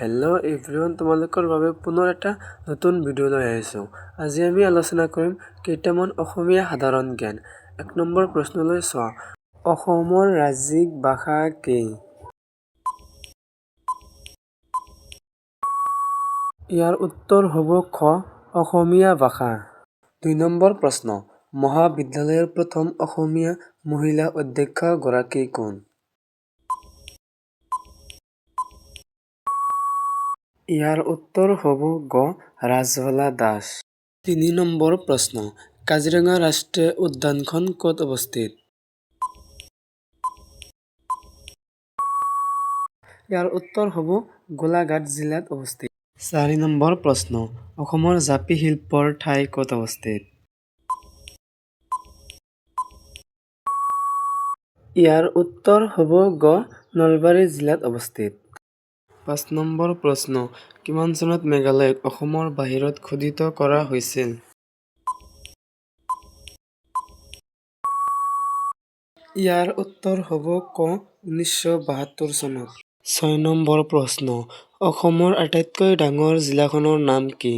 Hello' everyone, তোমালোকৰ বাবে পুনৰ এটা নতুন ভিডিঅ' লৈ আহিছোঁ। আজি আমি আলোচনা কৰিম কেইটামান অসমীয়া সাধাৰণ জ্ঞান। 1 নম্বৰ প্ৰশ্নলৈ চোৱা। অসমৰ ৰাজ্যিক ভাষা কি? ইয়াৰ উত্তৰ হ'ব খ, অসমীয়া ভাষা। 2 নম্বৰ প্ৰশ্ন, মহাবিদ্যালয়ৰ প্ৰথম অসমীয়া মহিলা অধ্যক্ষগৰাকী কোন? ইয়াৰ উত্তৰ হ'ব গ, ৰাজবালা দাস। 3 নম্বৰ প্ৰশ্ন, কাজিৰঙা ৰাষ্ট্ৰীয় উদ্যানখন ক'ত অৱস্থিত? ইয়াৰ উত্তৰ হ'ব গোলাঘাট জিলাত অৱস্থিত। 4 নম্বৰ প্ৰশ্ন, অসমৰ জাপি শিল্পৰ ঠাই ক'ত অৱস্থিত? ইয়াৰ উত্তৰ হ'ব গ, নলবাৰী জিলাত অৱস্থিত। 5 নম্বৰ প্ৰশ্ন, কিমান চনত মেঘালয়ক অসমৰ বাহিৰত খোদিত কৰা হৈছিল? ইয়াৰ উত্তৰ হ'ব ক, 1972 চনত। 6 নম্বৰ প্ৰশ্ন, অসমৰ আটাইতকৈ ডাঙৰ জিলাখনৰ নাম কি?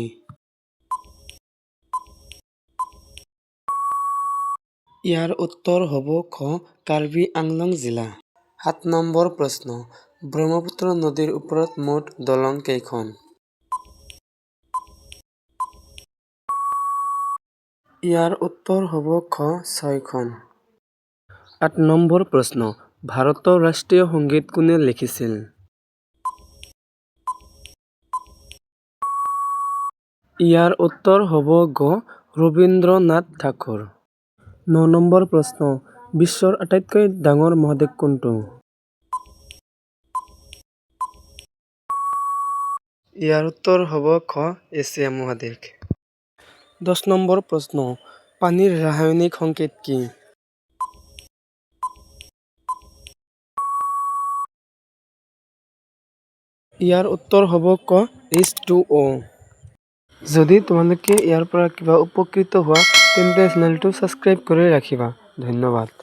ইয়াৰ উত্তৰ হ'ব খ, কাৰ্বি আংলং জিলা। 7 নম্বৰ প্ৰশ্ন, ব্ৰহ্মপুত্ৰ নদীৰ ওপৰত মুঠ দলং কেইখন? ইয়াৰ উত্তৰ হ'ব খ, ছয়খন। 8 নম্বৰ প্ৰশ্ন, ভাৰতৰ ৰাষ্ট্ৰীয় সংগীত কোনে লিখিছিল? ইয়াৰ উত্তৰ হ'ব গ, ৰবীন্দ্ৰনাথ ঠাকুৰ। 9 নম্বৰ প্ৰশ্ন, বিশ্বৰ আটাইতকৈ ডাঙৰ মহাদেশ কোনটো? ইয়াৰ উত্তৰ হ'ব খ, এছিয়া মহাদেশ। 10 নম্বৰ প্ৰশ্ন, পানীৰ ৰাসায়নিক সংকেত কি? ইয়াৰ উত্তৰ হ'ব ক, H2O। যদি তোমালোকে ইয়াৰ পৰা কিবা উপকৃত হোৱা, তেন্তে চেনেলটো ছাবস্ক্ৰাইব কৰি ৰাখিবা। ধন্যবাদ।